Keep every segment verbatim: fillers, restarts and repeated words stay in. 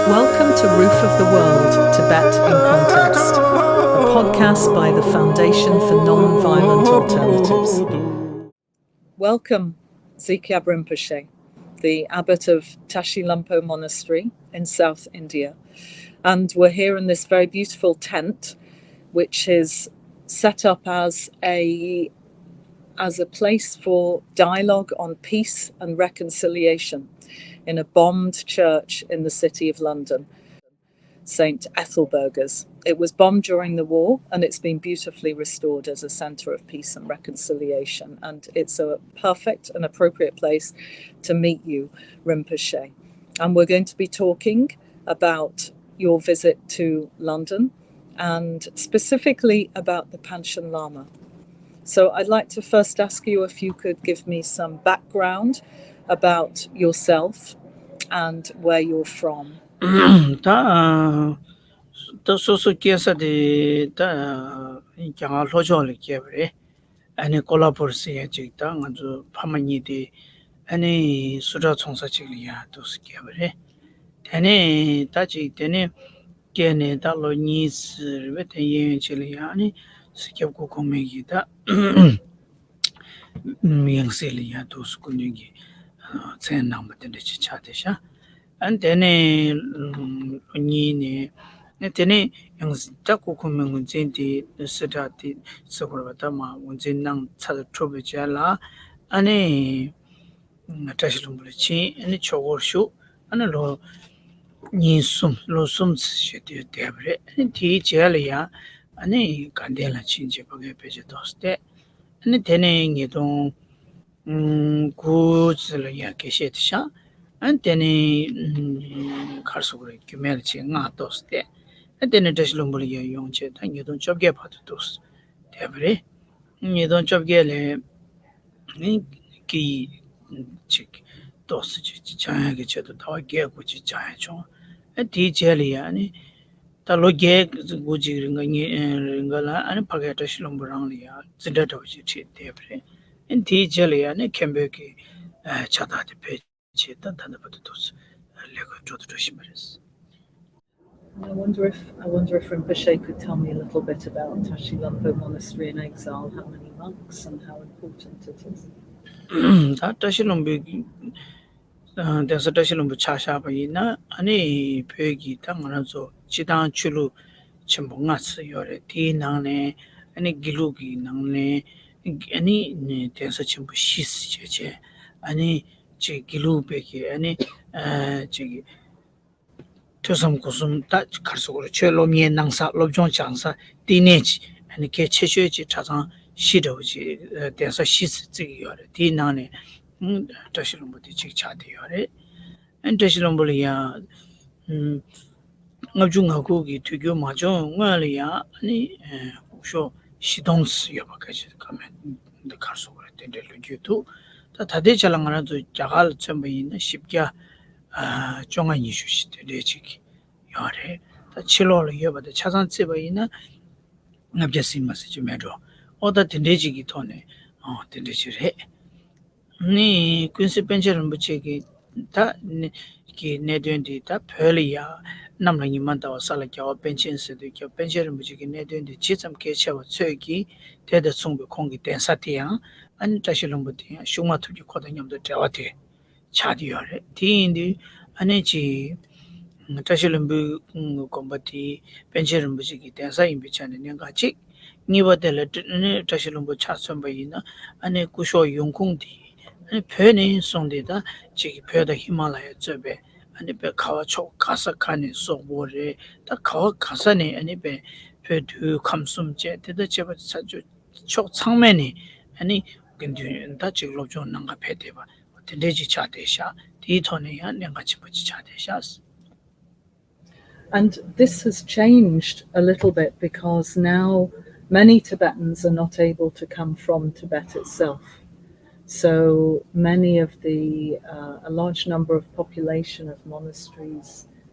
Welcome to Roof of the World, Tibet in Context, a podcast by the Foundation for Non-Violent Alternatives. Welcome, Zekyab Rinpoche, the abbot of Tashi Lhunpo Monastery in South India. And we're here in this very beautiful tent, which is set up as a as a place for dialogue on peace and reconciliation in a bombed church in the city of London, St Ethelburga's. It was bombed during the war, and it's been beautifully restored as a centre of peace and reconciliation. And it's a perfect and appropriate place to meet you, Rinpoche. And we're going to be talking about your visit to London and specifically about the Panchen Lama. So I'd like to first ask you if you could give me some background about yourself and where you're from. ད་ད་སོ་སོ་སྐྱེས་ས་དེ་ད་རྒྱ་གར་ལྷོ་ཕྱོགས་ལ་སྐྱེས་པ་རེད། ཨ་ནི་ཀོ་ལ་པུར་ཟེར་ཡ་ཅིག་ད་ང་ཚོ་ཕ་མ་གཉིས་དེ་ཨ་ནི་སུ་ཊ་འཚོང་ས་ཅིག་ལ་ཡ་འདུག་སེ་སྐྱེས་པ་རེད། དེ་ནས་ད་ཅིག་དེ་ནས་སྐྱེས་ནས་ད་ལོ་གཉིས་རེད་པས། དེ་གཡས་གཡོན་ཅིག་ལ་ཡ་ཨ་ནི་སེ་སྐྱབས་སྐུ་གོང་མའི་གི་ད་ཡང་སྲིད་ལ་ཡ་འདུག་སེ་སྐུ་མདུན་གྱི་མཚན་གནང་པ་དེ་འདྲ་ཅིག་ཆགས་བསྡད་ཤག་ཨ་ནི་དེ་ནས་ལོ་གཉིས་ནས་ཨ་དེ་ནས་ཡང་ད་སྐུ་གོང་མའི་ངོས་འཛིན་དེ་སུ་ཊ་དེ་ཟེར་དགོས་རེད་པ། ད་མར་ངོས་འཛིན་གནང་ཚར་གྲུབ་པའི་རྗེས་ལ་ཨ་ནི་བཀྲ་ཤིས་ལྷུན་པོ་ལ་ཕྱིན། ཨ་ནི་ཆོས་སྒོར་ཞུགས། ཨ་ནི་ལོ་གཉིས་གསུམ་ལོ་གསུམ་ཙམ་ཞིག་དེར་བསྡད་པ་རེད། ཨ་ནི་དེའི་རྗེས་ལ་ཡང་ཨ་ནི་དགའ་ལྡན་ལ་ཕྱིན་རྗེས་ཕ་གིར་ཕལ་ཆེར་ཏོག་ཙམ་བསྡད། ཨ་ནི་དེ་ནས་ཉིས་སྟོང་དགུ་ཙམ་ལ་ཡང་དགེ་བཤེས་དེ་བཞག་ཨ་ནི་དེ་ནས་ག་རེ་ཟེར་དགོས་རེད། རྒྱུད་སྨད་ལ་ཕྱིན། སྔགས་ཏོག་ཙམ་བསྡད། ཨ་ནི་དེ་ནས་བཀྲ་ཤིས་ལྷུན་པོ་ལ་ཡང་ཡོང་བྱས་ད་ཉིས་སྟོང་བཅོ་བརྒྱད་བར་དུ་འདུག་སེ་བསྡད་པ་རེད། ཉིས་སྟོང་བཅོ་བརྒྱད་ལ་ནི་སྐད་ཡིག་ཅིག་ཏོག་ཙམ་ཅིག་སྦྱང་ཡག་གི་ཆེད་དུ་ཟླ་བ་བརྒྱད་དགུ་ཅིག་སྦྱང་ཡག་བྱུང་། ཨ་དེའི་རྗེས་ལ་ཡང་ནི་ད་ལོ་བརྒྱད་དགུ་ཅིག་རིང་ག་ཉི་རིང་ག་ལ་ཨ་ནི་ཕ་གིར་བཀྲ་ཤིས་ལྷུན་པོ་རང་ལ་ཡང་འཛིན་གྲྭ་འདྲ་བོ་ཅིག་ཁྲིད་བསྡད་པ་རེད། ཨ་དེའི་རྗེས་ལ་ཡང་ནི་མཁན་པོའི་གི་ཕྱག་རྟགས་དེ་ཕུལ་བྱས་ད་ད་ལྟ་བར་དུ་འདུག་སེ་ལས་ཀ་འགྲོ་དུ་འགྲོ་བཞིན་པ་རེད། I wonder if I wonder if Rinpoche could tell me a little bit about Tashi Lhunpo Monastery in Exile, how many monks and how important it is. ད་བཀྲ་ཤིས་ལྷུན་པོའི་གདན་ས་བཀྲ་ཤིས་ལྷུན་པོ་ཆ་བཞག་པ་ཡིན་ན་ཨ་ནི་བོད་ཀྱི་ད་ང་རང་ཚོ་སྤྱི་བཏང་ཆོས་ལུགས་ཆེན་པོ་ལྔ་ཙམ་ཡོད་རེད། དེའི་ནང་ནས་ཨ་ནི་དགེ་ལུགས་ཀྱི་ནང་ནས་ཨ་ནི་གདན་ས་ཆེན་པོ་བཞི་ཙམ་བྱས་བྱས་ཨ་ནི་ཅིག་དགེ་ལུགས་པའི་གི་ཨ་ནི་ཅིག་ཐོས་བསམ་སྒོམ་གསུམ་ད་ག་རེ་ཟེར་དགོས་རེད། ཆོས་སློབ་གཉེར་གནང་ས་སློབ་སྦྱོང་སྦྱང་ས་བསྟི་གནས་ཅིག་ཨ་ནི་གལ་ཆེ་ཤོས་ཅིག་གྲྭ་ཚང་བཞི་འདྲ་བོ་ཅིག་གདན་ས་བཞི་ཙམ་བརྩི་གི་ཡོད་རེད། དེའི་ནང་ནས་བཀྲ་ཤིས་ལྷུན་པོ་དེ་གཅིག་ཆགས་བསྡད་ཡོད་རེད། ཨ་ནི་བཀྲ་ཤིས་ལྷུན་པོ་ལ་ཡང་ལྔ་བཅུ་ང་དགུ་གི་དུས་འགྱུར་མ་བྱུང་སྔོན་ལ་ཡང་ཨ་ནི་སྐུ་ཞབས་བཞི་སྟོང་ཙམ་ཡོད་པ་ག་ཅིག་བཀའ་མོལ་འདི་ག་རེ་ཟེར་དགོས་རེད། དེ་འདྲའི་ལོ་རྒྱུས་འདུག་ད་ད་ལྟའི་ཆ་ལ་ང་རང་ཚོ་རྒྱ་གར་ལ་མཚོན་པ་ཡིན་ན་བཞི་བརྒྱ་བཅོ་ལྔ་ཉི་ཤུ་ཞིག་དེ་འདྲའི་ཅིག་ཡོད་རེད། ད་ཕྱི་ལོགས་ལ་ཡོད་པ་དང་ཆ་ཚང་བརྩིས་པ་ཡིན་ན་ལྔ་བརྒྱ་ཟིན་མ་ཟིན་ཅིག་མེད་འགྲོ། ཨོ་ད་དེ་འདྲའི་ཅིག་གི་ཐོག་ནས་ཨོ་དེ་འདྲའི་ཅིག་རེད། ནི་ཀུན་གཟིགས་པཎ་ཆེན་རིན་པོ་ཆེ་གི་ད་ནི་གི་གནད་དོན་འདི་ད་བོད་ལ་ཡ་གནམ་ལ་ཉི་མ་ཟླ་བ་ས་ལ་རྒྱལ་བ་པཎ་ཆེན་ཟེར་དུས་རྒྱལ་བ་པཎ་ཆེན་རིན་པོ་ཆེ་གི་གནད་དོན་འདི་ཇི་ཙམ་གལ་ཆེ་བ་ཚོད་ཀྱིས་དེ་དང་མཚུངས་པའི་ཁོང་གི་གདན་ས་དེ་ཡང་ཨ་ནི་བཀྲ་ཤིས་ལྷུན་པོ་དེ་ཡང་ཤུགས་མ་ཐུབ་ཀྱི་ཁོ་དང་མཉམ་དུ་འབྲེལ་བ་དེ་ཆགས་ཀྱི་ཡོད་རེད། དེ་ཡིན་དུས་ཨ་ནི་ཅིག་བཀྲ་ཤིས་ལྷུན་པོའི་དགོན་པ་དེ་པཎ་ཆེན་རིན་པོ་ཆེ་གི་གདན་ས་ཡིན་པའི་ཆ་ནས་གནད་འགག་གཅིག་གཉིས་པ་དེ་ལ་ཨ་ནི་བཀྲ་ཤིས་ལྷུན་པོ་ཆ་མཚོན་པ་ཡིན་ན་ཨ་ནི་སྐུ་ཞབས་ཡོང་ཁུངས་དེ་ཨ་ནི་བོད་ནས་བཟུང་སྟེ་ད་ཅིག་བོད་དང་ཧི་མ་ལ་ཡ་གཙོས་པའི་ཨ་ནི་དཔེ་ག་བ་ཕྱོགས་ག་ས་ག་ནས་སོག་པོ་རེད། ད་ག་བ་ག་ས་ནས་ཨ་ནི་དཔེ་བོད་དུས་ཁམས་གསུམ་བཅས་དེ་དང་བཅས་པ་ས་ཕྱོགས་ཚང་མ་ནས་ཨ་ནི་དགེ་འདུན་ད་ཅིག་སློབ་སྦྱོང་གནང་ག་ཕེབས་བསྡད་པ་དེ་འདྲས་ཅིག་ཆགས་བསྡད་ཤག་དེའི་ཐོག་ནས་ཡང་གནད་འགག་ཆེན་པོ་ཅིག་ཆགས་བསྡད་ཤག And this has changed a little bit because now many Tibetans are not able to come from Tibet itself. So many of the, uh, a large number of population of monasteries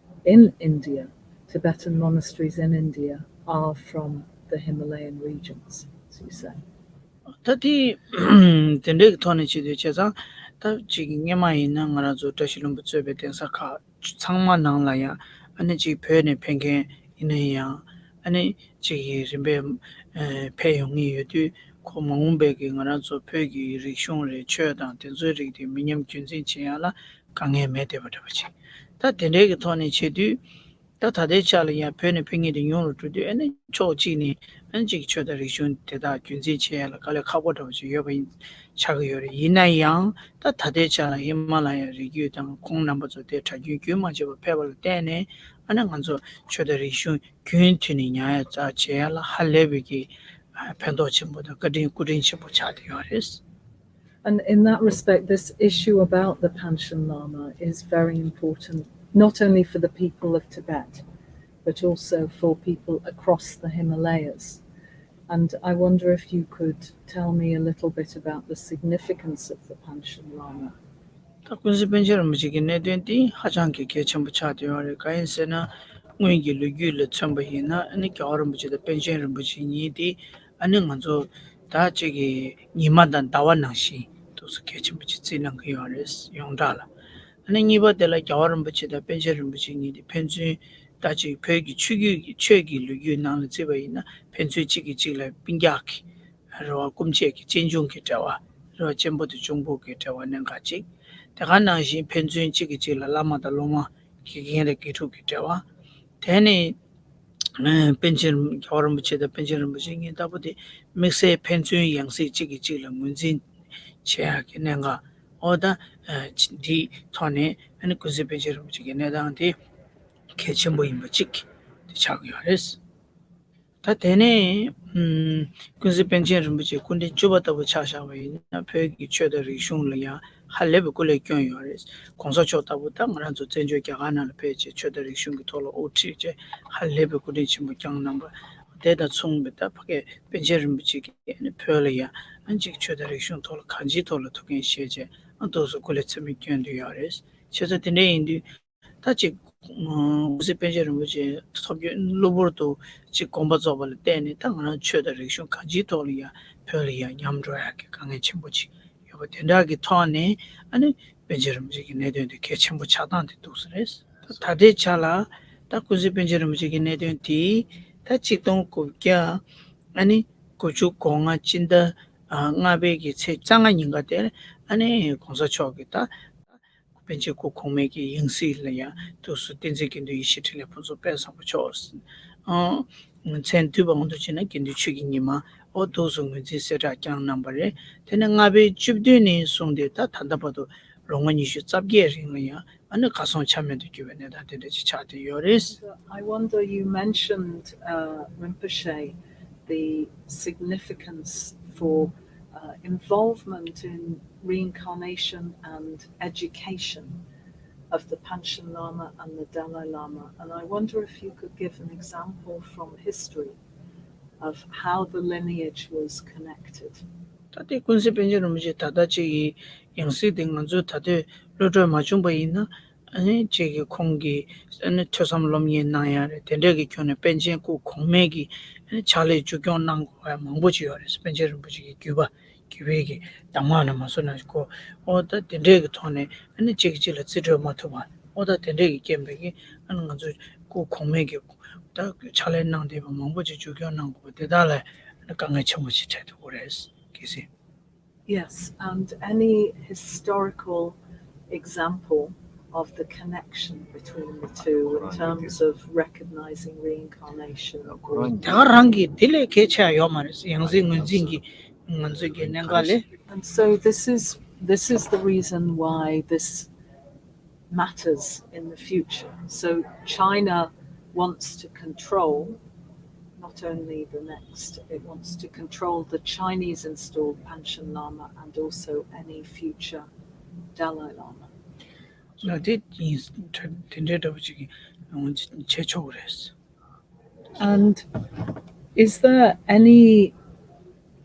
in India, Tibetan monasteries in India, are from the Himalayan regions, as you say. ད་དེ་དེ་འདྲའི་གི་ཐོག་ནས་བྱེད་དུས་བྱས་ཙང་ད་ཅིག་སྔོན་མ་ཡིན་ན་ང་རང་ཚོ་བཀྲ་ཤིས་ལྷུན་པོ་གཙོས་པའི་གདན་ས་ཁག་ཚང་མ་ནང་ལ་ཡང་ ཨ་ནི་ཅིག་བོད་ནས་ཕེབས་མཁན་ཡིན་ན་ཡང་ཨ་ནི་ཅིག་གི་རིམ་པས་ཨ་ཕེབས་ཡོང་གི་ཡོད་དུས་ཁོ་མ་འོངས་པའི་གི་ང་རང་ཚོ་བོད་ཀྱི་རིག་གཞུང་རེད་ཆོས་དང་དེ་ཚོའི་རིགས་དེ་མི་ཉམས་རྒྱུན་འཛིན་བྱེད་ཡ་ལ་དཀའ་ངལ་མེད་བསྡད་པ་འདྲ་པོ་ཅིག་ད་དེ་འདྲའི་གི་ཐོག་ནས་བྱེད་དུས། ད་ད་ལྟའི་ཆ་ལ་ཡང་བོད་ནས་ཕེབས་མཁན་དེ་ཉུང་རུ་འགྲོ་དུས་ཨ་ནི་ཕྱོགས་གཅིག་ནས་ཨ་ནི་གཅིག་ཆོས་དང་རིག་གཞུང་དེ་དག་རྒྱུན་འཛིན་བྱེད་ཡ་ལ་དཀའ་ལས་ཁག་པོ་འདྲ་པོ་ཞིག་ཡོད་པ་ཡིན་ཆགས་ཀྱི་ཡོད་རེད། ཡིན་ན་ཡང་ད་ད་ལྟའི་ཆ་ལ་ཧི་མ་ལ་ཡའི་རི་རྒྱུད་དང་ཁོང་རྣམ་པ་ཚོ་དེ་གྲྭ་རྒྱུན་རྒྱུན་མ་ཆད་པར་ཕེབས་པ་ལ་བརྟེན་ནས་ཨ་ནི་ང་ཚོ་ཆོས་དང་རིག་གཞུང་རྒྱུན་མཐུད་ནས་ཉར་ཡ་རྩ་བྱེད་ཡ་ལ་ཧ་ལས་པའི་གི་ཕན་ཐོགས་ཆེན་པོ་དང་བཀའ་དྲིན་སྐུ་དྲིན་ཆེན་པོ་ཆགས་བསྡད་ཡོད་རེད། And in that respect, this issue about the Panchen Lama is very important, not only for the people of Tibet, but also for people across the Himalayas. And I wonder if you could tell me a little bit about the significance of the Panchen Lama. ད་ཀུན་གཟིགས་པཎ་ཆེན་རིན་པོ་ཆེ་གི་གནད་དོན་འདི་ཧ་ཅང་གི་གལ་ཆེན་པོ་ཆགས་བསྡད་ཡོད་རེད། གང་ཡིན་ཟེར་ན་སྔོན་གྱི་ལོ་རྒྱུས་ལ་མཚོན་པ་ཡིན་ན་ཨ་ནི་རྒྱལ་བ་རིན་པོ་ཆེ་དང་པཎ་ཆེན་རིན་པོ་ཆེ་གཉིས་འདི་ཨ་ནི་ང་ཚོ་ད་ཅིག་གི་ཉི་མ་དང་ཟླ་བ་ནང་བཞིན་ཏོག་ཙམ་གལ་ཆེན་པོ་ཅིག་བརྩིས་གནང་གི་ཡོད་རེད་ཡོངས་གྲགས་ལ། ཨ་ནི་གཉིས་པ་དེ་ལ་རྒྱལ་བ་རིན་པོ་ཆེ་དང་པཎ་ཆེན་རིན་པོ་ཆེ་གཉིས་དེ་ཕན་ཚུན་ད་ཅིག་བོད་ཀྱི་ཆོས་བརྒྱུད་ཀྱི་ཆོས་ཀྱི་ལོ་རྒྱུས་ནང་ལ་བརྩིས་པ་ཡིན་ན་ཕན་ཚུན་གཅིག་གིས་གཅིག་ལ་སྤུན་ཀྱག་གི་རེ་བ་སྐུ་མཆེད་ཀྱི་གཅེན་གཅུང་གི་འབྲེལ་བ་རེ་བ་གཅེན་པོ་དང་གཅུང་པོ་གི་འབྲེལ་བ་གནད་འགག་ཅིག་དེ་ག་ནང་བཞིན་ཕན་ཚུན་གཅིག་གིས་གཅིག་ལ་བླ་མ་དང་སློབ་མ་དགེ་རྒན་དང་དགེ་ཕྲུག་གི་འབྲེལ་བ། དེ་ནི་པཎ་ཆེན་རྒྱལ་བ་རིན་པོ་ཆེ་དང་པཎ་ཆེན་རིན་པོ་ཆེ་གཉིས་ལྟ་བུ་དེ་དམིགས་བསལ་ཕན་ཚུན་ཡང་སྲིད་གཅིག་གིས་གཅིག་ལ་ངོས་འཛིན་བྱེད་ཡག་གི་གནད་འགག་འོ་ད་འདིའི་ཐོག་ནས་ཨ་ནི་ཀུན་གཟིགས་པཎ་ཆེན་རིན་པོ་ཆེ་གི་གནས་སྟངས་དེ་གལ་ཆེན་པོ་ཡིན་པ་གཅིག་དེ་ཆགས་ཀྱི་ཡོད་རེད། ད་དེ་ནས་ཀུན་གཟིགས་པཎ་ཆེན་རིན་པོ་ཆེ་སྐུ་ཕྲེང་བཅུ་པ་ལྟ་བུ་ཆ་བཞག་པ་ཡིན་ན་བོད་ཀྱི་ཆོས་དང་རིག་གཞུང་ལ་ཡང་ཧ་ལས་པའི་སྐུ་ལས་བསྐྱོན་ཡོད་རེད། གོང་ས་མཆོག་ལྟ་བུ་ད་ང་རང་ཚོ་བཙན་བྱོལ་རྒྱ་གར་ནང་ལ་ཕེབས་བྱས་ཆོས་དང་རིག་གཞུང་གི་ཐོག་ལ་དབུ་ཁྲིད་བྱས་ཧ་ལས་པའི་སྐུ་དྲིན་ཆེན་པོ་བསྐྱངས་གནང་བ་དེ་དང་མཚུངས་པའི་ད་ཕ་གི་པཎ་ཆེན་རིན་པོ་ཆེ་གིས་བོད་ལ་ཡང་ཅིག་ཆོས་དང་རིག་གཞུང་ཐོག་ལ་གང་ཅིའི་ཐོག་ལ་ཐུགས་འགན་བཞེས་བྱས་ཏོག་ཙམ་སྐུ་ལས་ཚད་མེད་བསྐྱོན་བསྡད་ཡོད་རེད། བྱས་ཙང་དེ་འདྲ་ཡིན་དུས། ད་ཅིག་ཀུན་གཟིགས་པཎ་ཆེན་རིན་པོ་ཆེ་ཐོབ་རྒྱུ་གློ་བུར་དུ་ཅིག་དགོངས་པ་རྫོགས་པ་ལ་བརྟེན་ནས་ད་ང་རང་ཆོས་དང་རིག་གཞུང་གང་ཅིའི་ཐོག་ལ་ཡང་བོད་ལ་ཡང་ཉམས་འགྲོ་ཡག་གི་དཀའ་ངལ་ཆེན་པོ་ཅིག་ཡོད་པ་དེ་འདྲ་གི་ཐོག་ནས་ཨ་ནི་པཎ་ཆེན་རིན་པོ་ཆེ་གི་གནད་དོན་དེ་གལ་ཆེན་པོ་ཆགས་སྟངས་དེ་འདུག་ས་རེད། ད་ལྟའི་ཆ་ལ་ད་ཀུན་གཟིགས་པཎ་ཆེན་རིན་པོ་ཆེ་གི་གནད་དོན་དེ་ད་ཆིག་སྟོང་དགུ་བརྒྱ་ཨ་ནི་དགུ་བཅུ་གོ་ལྔ་སྤྱི་ཟླ་ལྔ་པའི་གི་ཚེས་རྩ་ལྔ་ཉིན་ཀ་དེར་ཨ་ནི་གོང་ས་མཆོག་གི་ད། པཎ་ཆེན་སྐུ་གོང་མའི་གི་ཡང་སྲིད་ལ་ཡང་དུས་སུ་བསྟན་འཛིན་དགེ་འདུན་ཡེ་ཤེས་འཕྲིན་ལས་ཕུན་ཚོགས་དཔལ་བཟང་པོ་མཆོག་མཚན་བསྡུས་པ་ངོ་དུ་བྱས་ན་དགེ་འདུན་ཆོས་ཀྱི་ཉི་མ་འོ་དུས་སུ་ངོས་འཛིན་གསལ་བསྒྲགས་བསྐྱངས་གནང་བ་རེད། དེ་ནས་ལྔ་པའི་བཅུ་བདུན་ནས་བཟུང་སྟེ་ད་ད་ལྟ་བར་དུ་ལོ་ངོ་ཉི་ཤུ་རྩ་བརྒྱད་རིང་ལ་ཡང་ཨ་ནི་གར་སོང་ཆ་མེད་དུ་གྱུར་བའི་གནས་སྟངས་དེ་འདྲ་ཅིག་ཆགས་བསྡད་ཡོད་རེད། I wonder, you mentioned, uh, Rinpoche, the significance for uh, involvement in reincarnation and education of the Panchen Lama and the Dalai Lama. And I wonder if you could give an example from history of how the lineage was connected. ད་ལྟའི་ཀུན་གཟིགས་པཎ་ཆེན་རིན་པོ་ཆེ་ད་ལྟ་ཅིག་གི་ཡང་སྲིད་དེ་ང་ཚོས་ད་ལྟའི་གློད་གྲོལ་མ་བྱུང་པ་ཡིན་ན། ཨ་ནི་ཅིག་གི་ཁོང་གི་ཨ་ནི་ཐོས་བསམ་སློབ་གཉེར་གནང་ཡ་རེད། དེ་འདྲ་གི་ཁྱོན་ནས་པཎ་ཆེན་སྐུ་གོང་མའི་གི་ཨ་ནི་ཕྱག་ལས་མཇུག་སྐྱོང་གནང་དགོས་པ་མང་པོ་ཅིག་ཡོད་རེད། པཎ་ཆེན་རིན་པོ་ཆེ་གི་བརྒྱུད་པ་བརྒྱུད་པའི་གི་གདམས་ངག་ནས་མ་སོ་ན་ཁོ་ཨོ་ད་དེ་འདྲའི་གི་ཐོག་ནས་ཨ་ནི་གཅིག་གིས་གཅིག་ལ་རྩིས་སྤྲོད་མ་ཐུབ་པ་ཨོ་ད་དེ་འདྲའི་གི་རྐྱེན་པས་གི་ཨ་ནི་ང་ཚོ་སྐུ་གོང་མའི་གི་ད་ཕྱག་ལས་གནང་བསྡད་པ་མང་པོ་ཅིག་མཇུག་སྐྱོང་གནང་དགོས་པ་དེ་དག་ལ་ཨ་ནི་དཀའ་ངལ་ཆེན་པོ་ཞིག་འཕྲད་ཐུབ་ཀྱི་རེད། གལ་སྲིད། Yes, and any historical example of the connection between the two in terms of recognizing reincarnation? ད་ག་རང་གི་དེ་ལས་གལ་ཆེ་ཡོད་མ་རེད། ཡང་སྲིད་ངོས་འཛིན་གྱི་ང་ཚོའི་གི་གནད་འགག་ལས། And so this is this is the reason why this matters in the future. So China wants to control not only the next, it wants to control the Chinese installed Panchen Lama and also any future Dalai Lama. ལ་དེ་ཡིན་དེ་འདྲའི་འདྲ་པོ་ཅིག་བྱེད་ཆོག་གི་རེད། And is there any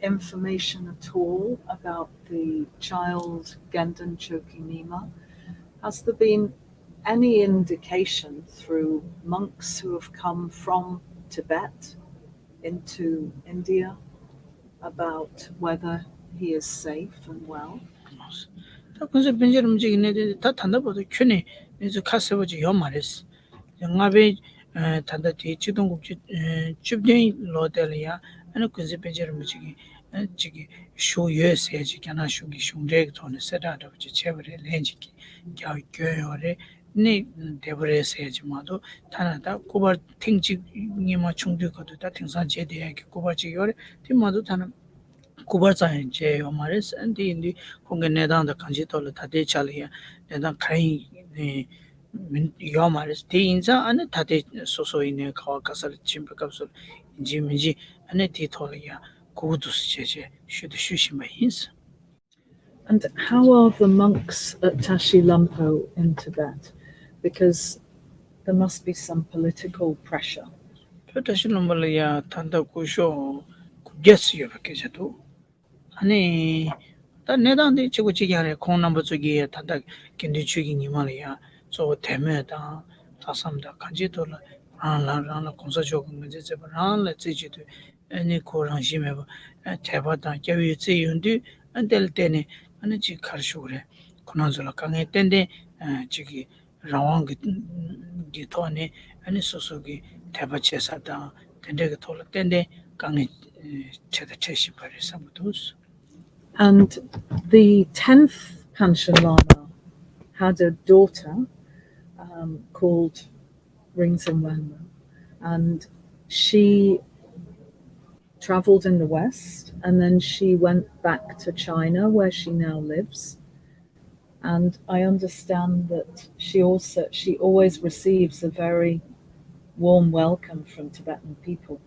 information at all about the child Gendon Choki Nyima? Has there been any indication through monks who have come from Tibet into India about whether he is safe and well? ད་ཀུན་གཟིགས་པཎ་ཆེན་རིན་པོ་ཆེ་གི་གནད་དོན་དེ་ད་ད་ལྟ་བར་དུ་ཁྱོན་ནས་གནས་ཚུལ་ཁ་གསལ་པོ་ཅིག་ཡོད་མ་རེད། ལྔ་པའི་ཨ་ད་ལྟ་དེ་ཆིག་སྟོང་དགུ་བརྒྱ་ཨ་བཅུ་བདུན་ལོ་དེ་ལ་ཡང་ཨ་ནི་ཀུན་གཟིགས་པཎ་ཆེན་རིན་པོ་ཆེ་གི་ཨ་ཅིག་གི་བཞུགས་ཡོད་ཟེར་ཅིག་རྒྱ་ནག་གཞུང་གི་གཞུང་འབྲེལ་གྱི་ཐོག་ནས་གསལ་བསྒྲགས་འདྲ་པོ་ཅིག་བྱས་པ་རེད། ལན་ཅིག་གི་རྒྱ་བསྐྱོན་ཡོད་རེད། ནི་བདེ་པོ་རེད་ཟེར་ཅིག་མ་གཏོགས་ཐ་ན་ད་སྐུ་པར་ཐེངས་གཅིག་སྔོན་མ་ཆུང་དུས་སྐབས་དུ་ད་དེང་སང་མཇལ་བསྡད་ཡག་གི་སྐུ་པར་ཅིག་ཡོད་རེད། དེ་མ་གཏོགས་ཐ་ན་སྐུ་པར་ཙམ་ཡང་མཇལ་ཡོད་མ་རེད། ཨ་འདི་ཡིན་དུས་ཁོང་གི་གནས་སྟངས་དང་གང་ཅིའི་ཐོག་ལ་ད་ལྟའི་ཆ་ལ་ཡང་གནས་སྟངས་ག་རེ་ཡིན་མིན་ཡོད་མ་རེད། དེ་ཡིན་ཙང་ཨ་ནི་ད་ལྟའི་སོ་སོ་ཡིན་ནའི་ག་བ་ག་ས་ལ་ཕྱིན་པའི་སྐབས་སུ་ཡིན་གཅིག་མིན་གཅིག་ཨ་ནི་དེའི་ཐོག་ལ་ཡང་གོ་གི་འདུག་ཟེར་བྱས་བྱས་ཞུ་དང་ཞུ་བཞིན་པ་ཡིན། And how are the monks at Tashi Lampo in Tibet? Because there must be some political pressure. བོད་བཀྲ་ཤིས་ལྷུན་པོ་ལ་ཡང་ད་ལྟ་སྐུ་ཞབས་དགུ་བརྒྱ་ཙམ་ཡོད་པའི་སྐད་ཆ་འདུག་ཨ་ནི་ད་གནས་སྟངས་དེ་གཅིག་པ་གཅིག་རྐྱང་རེད། ཁོང་རྣམ་པ་ཚོ་གིས་ད་ལྟ་དགེ་འདུན་ཆོས་ཀྱི་ཉི་མ་ལ་ཡང་གཙོ་བོ་དད་མོས་དང་ལྷག་བསམ་དང་གང་ཅིའི་ཐོག་ལ་རང་ལ་རང་ལ་གོང་ས་མཆོག་གི་ངོས་འཛིན་མཛད་པ་རང་ལ་རྩེ་གཅིག་ཏུ་ཨ་ནི་ཁོ་རང་བཞིན་མེད་པ་དད་པ་དང་སྐྱབས་ཡུལ་བརྩི་ཡོང་དུས་ཨ་དེ་ལ་བརྟེན་ནས་ཨ་ནི་གཅིག་ག་རེ་ཞུ་དགོས་རེད། ཁོ་རང་ཚོ་ལ་དཀའ་ངལ་ཏན་ཏན་གཅིག་གི་རང་དབང་གི་གི་ཐོག་ནས་ཨ་ནི་སོ་སོ་གི་དད་པ་བྱེད་ས་དང་དེ་འདྲ་གི་ཐོག་ལ་ཏན་ཏན་དཀའ་ངལ་འཕྲད་དང་འཕྲད་བཞིན་པ་རེད་བསམ་གྱི་འདུག And the tenth Panchen Lama had a daughter um, called Rinzin Wangmo, and she traveled in the West, and then she went back to China, where she now lives. And I understand that she also she always receives a very warm welcome from Tibetan people.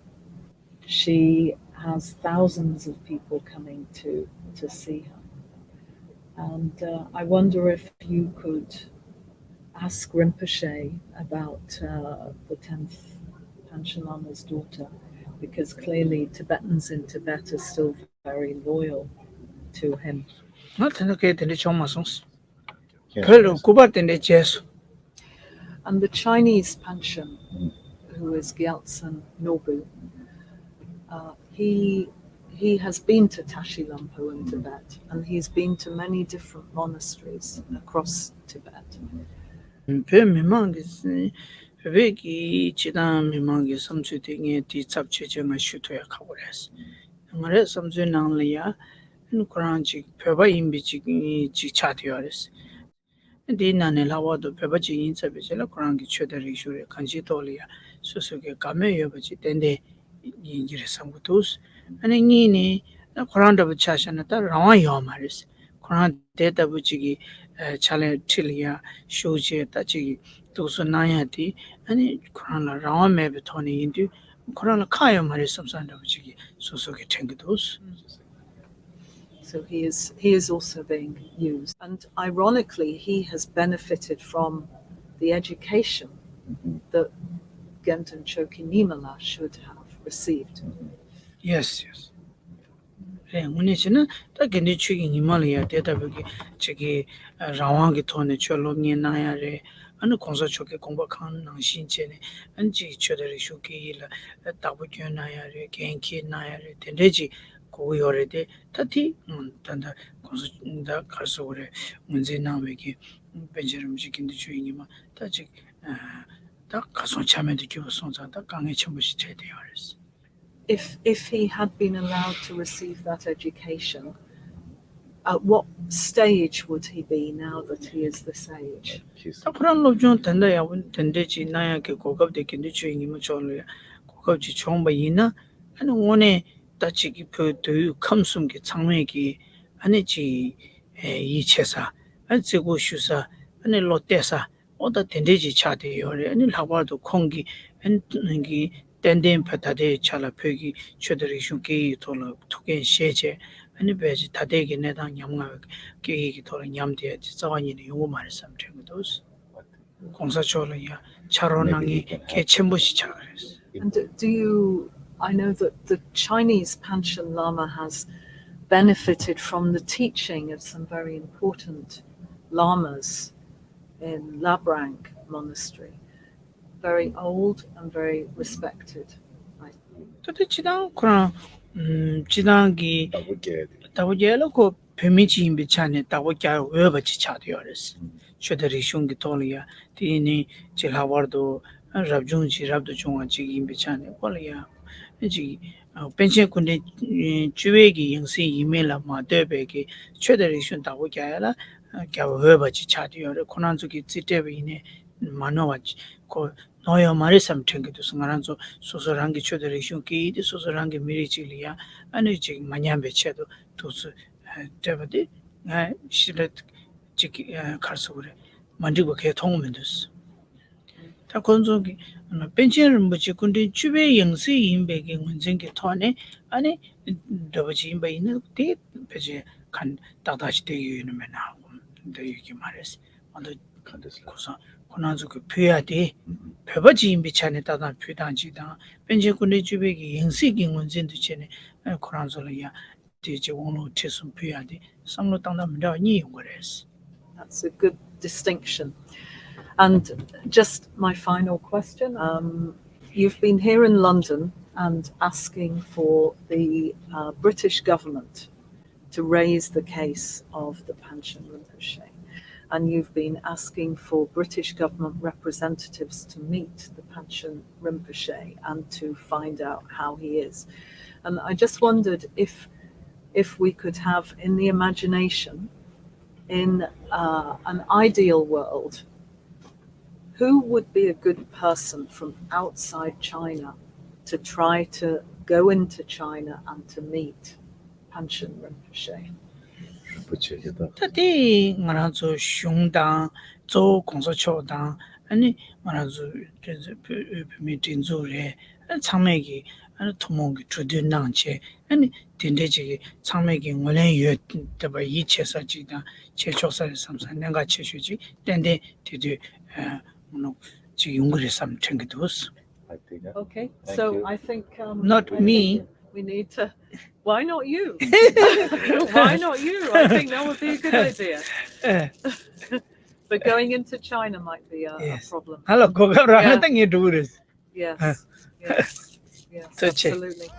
She has thousands of people coming to to see her, and uh, I wonder if you could ask Rinpoche about uh, the tenth Panchen Lama's daughter, because clearly Tibetans in Tibet are still very loyal to him. ང་དེ་འདྲ་སྐད་དེ་འདྲ་བྱུང་མ་སོང་། བོད་ལ་སྐུ་པར་དེ་འདྲ་མཇལ་སོང་། And the Chinese Panchen, who is Gyaltsen Norbu, uh, he he has been to Tashi Lampo in Tibet, and he's been to many different monasteries across Tibet. བོད་མི་མང་གི་བོད་ཀྱི་སྤྱི་བཏང་མི་མང་གི་བསམ་ཚུལ་དེ་ངས་དེའི་ཚབ་བྱས་བྱས་ང་ཞུ་ཐུབ་ཡ་ཁག་པོ་རེད། ང་རའི་བསམ་ཚུལ་ནང་ལ་ཡ་ཁོ་རང་ཅིག་བོད་པ་ཡིན་པའི་ཅིག་ཅིག་ཆགས་བསྡད་ཡོད་རེད། དེའི་ནང་ནས་ལྷག་པར་དུ་བོད་པ་ཅིག་ཡིན་ཚར་བའི་རྗེས་ལ་ཁོ་རང་གི་ཆོས་དང་རིག་གཞུང་རེད་གང་ཅིའི་ཐོག་ལ་ཡ་སོ་སོ་གི་དགའ་མོས་ཡོད་པ་ཅིག་ཏན་ཏན་ཡིན་གྱི་རེད་བསམ་གྱི་འདུག་ཨ་ནི་གཉིས་ནི་ཁོ་རང་འདྲ་པོ་ཆ་བཞག་ན་ད་རང་དབང་ཡོད་མ་རེད། ཁོ་རང་དེ་ལྟ་བུ་ཅིག་གི་ཕྱག་ལས་ཁྲི་ལ་ཡ་བཞུགས་བྱས་ད་ཅིག་གི་ཐུགས་གསོ་གནང་ཡ་དེ་ཨ་ནི་ཁོ་རང་ལ་རང་དབང་མེད་པའི་ཐོག་ནས་ཡིན་དུས་ཁོ་རང་ལ་ཁག་ཡོད་མ་རེད་བསམ་བསམ་འདྲ་པོ་ཅིག་གི་སོ་སོ་གི་དྲན་གྱི་འདུག So he is he is also being used. And ironically, he has benefited from the education that Genden Choki Nimala should have received. Yes, yes. རེད། དངོས་གནས་བྱས་ན་ད་དགེ་འདུན་ཆོས་ཀྱི་ཉི་མ་ལ་ཡང་དེ་ལྟ་བུའི་གི་ཅིག་གི་རང་དབང་གི་ཐོག་ནས་ཆོས་སློབ་གཉེར་གནང་ཡ་རེད། ཨ་ནི་གོང་ས་མཆོག་གི་དགོངས་པ་གང་ནང་བཞིན་བྱས་ནས་ཨ་ནི་ཅིག་ཆོས་དང་རིག་གཞུང་སྐད་ཡིག་ལ་བདག་པོ་སྐྱོན་གནང་ཡ་རེད། འགན་འཁྱེར་གནང་ཡ་རེད། དེ་འདྲས་ཅིག་དགོས་ཀྱི་ཡོད་རེད་དེ། ད་དེ་ད་ད་གོང་ས་ད་ག་རེ་ཟེར་དགོས་རེད། ངོས་འཛིན་གནང་བའི་གི་པཎ་ཆེན་རིན་པོ་ཆེ་དགེ་འདུན་ཆོས་ཀྱི་ཉི་མ་ད་ཅིག་ད་གར་སོང་ཆ་མེད་དུ་གྱུར་པ་སོང་ཙང་ད་དཀའ་ངལ་ཆེན་པོ་ཞིག་འཕྲད་བསྡད་ཡོད་རེད། If if he had been allowed to receive that education, at what stage would he be now that he is this age? ད་ཁོ་རང་སློབ་སྦྱོང་དེ་འདྲ་ཡག་པོ་དེ་འདྲས་ཅིག་གནང་ཡག་གི་གོ་སྐབས་དེ་དགེ་འདུན་ཆོས་ཀྱི་ཉི་མ་མཆོག་ལ་གོ་སྐབས་ཅིག་བྱུང་བ་ཡིན་ན་ཨ་ནི་དངོས་གནས་ད་ཅིག་གི་བོད་དུས་ཁམས་གསུམ་གྱི་ཚང་མས་ཀྱི་ཨ་ནི་ཅིག་ཡིད་ཆེས་ས་ཨ་ནི་བརྩི་བཀུར་ཞུ་ས་ཨ་ནི་བློ་གཏད་ས། ཨོ་ད་དེ་འདྲས་ཅིག་ཆགས་བསྡད་ཡོད་རེད། ཨ་ནི་ལྷག་པར་དུ་ཁོང་གིས་ཨ་ནི་གི་ཏན་ཏན་བོད་ད་ལྟའི་ཆ་ལ་བོད་ཀྱི་ཆོས་དང་རིག་གཞུང་སྐད་ཡིག་ཐོག་ལ་ཐུགས་འགན་བཞེས་བྱས་ཨ་ནི་བོད་ཀྱི་ད་ལྟའི་གི་གནས་སྟངས་ཉམ་ང་བའི་སྐད་ཡིག་གི་ཐོག་ལ་ཉམས་བསྡད་ཡ་དེ་རྩ་བ་ཉིད་ནས་ཡོང་གི་མ་རེད་བསམ་དྲན་གྱི་འདུག་གོང་ས་མཆོག་ལ་ཡང་ཕྱག་རོགས་གནང་མཁན་གལ་ཆེན་པོ་ཞིག་ཆགས་རེད། And do you, I know that the Chinese Panchen Lama has benefited from the teaching of some very important lamas in Labrang Monastery, very old and very respected. I ད་ལྟ་སྤྱི་བཏང་ཁོ་རང་ཨམ་སྤྱི་བཏང་གི་བདག་པོ་རྒྱག་ཡ་དེ། བདག་པོ་རྒྱག་ཡ་ལ་ཁོ་བོད་མི་གཅིག་ཡིན་པའི་ཆ་ནས་བདག་པོ་རྒྱག་འོས་པ་ཅིག་ཆགས་བསྡད་ཡོད་རེད། ཆོས་དང་རིག་གཞུང་གི་ཐོག་ལ་ཡ་དེ་ཡིན་ནའི་ཅིག་ལྷག་པར་དུ་ རབ་བྱུང་ཅིག་རབ་ཏུ་བྱུང་བ་ཅིག་ཡིན་པའི་ཆ་ནས་ཁོ་ལ་ཡང་ཅིག་པཎ་ཆེན་སྐུ་ཕྲེང་བཅུ་པའི་གི་ཡང་སྲིད་ཡིན་མིན་ལ་མ་ལྟོས་པའི་གི་ཆོས་དང་རིག་གཞུང་བདག་པོ་རྒྱག་ཡ་ལ་རྒྱབ་འོས་པ་ཅིག་ཆགས་བསྡད་ཡོད་རེད། ཁོ་རང་ཚོ་གིས་རྩིས་སྤྲད་པ་ཡིན་ནའི་མ་ནོར་བ་ཅིག་ཁོ་ནོར་ཡོད་མ་རེད་བསམ་དྲན་གྱི་འདུག་ང་རང་ཚོ་སོ་སོ་རང་གི་ཆོས་དང་རིག་གཞུང་སྐད་ཡིག་དེ་སོ་སོ་རང་གི་མི་རིགས་ཅིག་ལ་ཡང་ཨ་ནི་ཅིག་མ་ཉམས་པའི་ཆེད་དུ་འདུག་ཚུལ་སྤྲད་པ་དེ་ང་ཞེ་དྲག་ཅིག་ག་རེ་ཟེར་དགོས་རེད། མ་འགྲིག་པ་གང་ཡང་མཐོང་གི་མི་འདུག་ད་ཁོང་ཚོ་གི་པཎ་ཆེན་རིན་པོ་ཆེ་སྐུ་ཕྲེང་བཅུ་པའི་ཡང་སྲིད་ཡིན་པའི་གི་ངོས་འཛིན་གྱི་ཐོག་ནས་ཨ་ནི་འདྲ་པོ་ཅིག་ཡིན་པ་ཡིན་ན་དེ་ཕལ་ཆེར་ག་ཏག་ཏག་ཅིག་བསྡད་ཀྱི་ཡོད་ན་མེད་ན་བསྡད་ཡོད་ཀྱི་མ་རེད། མ་གཏོགས་ག་འདྲ་ཟེར་ཁོ་ཚོ་ཁོ་རང་ཚོ་གི་ཕུལ་ཡ་དེ་བོད་པ་ཅིག་ཡིན་པའི་ཆ་ནས་ཏག་ཏག་ཕུལ་སྟངས་ཅིག་དང་པཎ་ཆེན་སྐུ་ཕྲེང་བཅུ་པའི་གི་ཡང་སྲིད་ཀྱི་ངོས་འཛིན་དུ་བྱས་ནས་ཁོ་རང་ཚོ་ལ་ཡ། དེ་རྗེས་དབང་ལུང་ཁྲིད་གསུམ་ཕུལ་ཡག་དེ་བསམ་བློ་བཏང་སྟངས་མི་འདྲ་བ་གཉིས་ཡོང་གི་རེད། That's a good distinction. And just my final question. Um, you've been here in London and asking for the uh, British government to raise the case of the Panchen Rinpoche. And you've been asking for British government representatives to meet the Panchen Rinpoche and to find out how he is. And I just wondered if if we could have in the imagination, in uh, an ideal world, who would be a good person from outside China to try to go into China and to meet Panchen Rinpoche? ད་དེ་ང་རང་ཚོ་གཞུང་དང་གཙོ་བོ་གོང་ས་མཆོག་དང་ཨ་ནི་ང་རང་ཚོ་བོད་བོད་མིའི་སྒྲིག་འཛུགས་རེད། ཨ་ནི་ཚང་མས་ཀྱི་ཨ་ནི་ཐུན་མོང་གི་གྲོས་བསྡུར་གནང་བྱས་ཨ་ནི་དེ་འདྲའི་ཅིག་གི་ཚང་མས་ཀྱི་ངོས་ལེན་ཡོད་བསྡད་པ་ཡིད་ཆེས་ས་ཅིག་དང་བྱེད་ཆོག་ས་རེད་བསམ་ས་གནད་འགག་ཆེ་ཤོས་ཅིག་ཏན་ཏན་དེ་དུས་ཨ་ནོ་ཅིག་ཡོང་གི་རེད་བསམ་དྲན་གྱི་འདུག I think, uh, Okay, thank so you. I think um, Not I me. think we need to. Why not you? Why not you? I think that would be a good idea. But going into China might be a, a Yes. problem. ཧ་ལ་གོ་སྐབས་རག་ན་Yeah. ད་ངས་འགྲོ་གི་རེད། Yes, yes, yes, ཐུགས་རྗེ་ཆེ། Absolutely.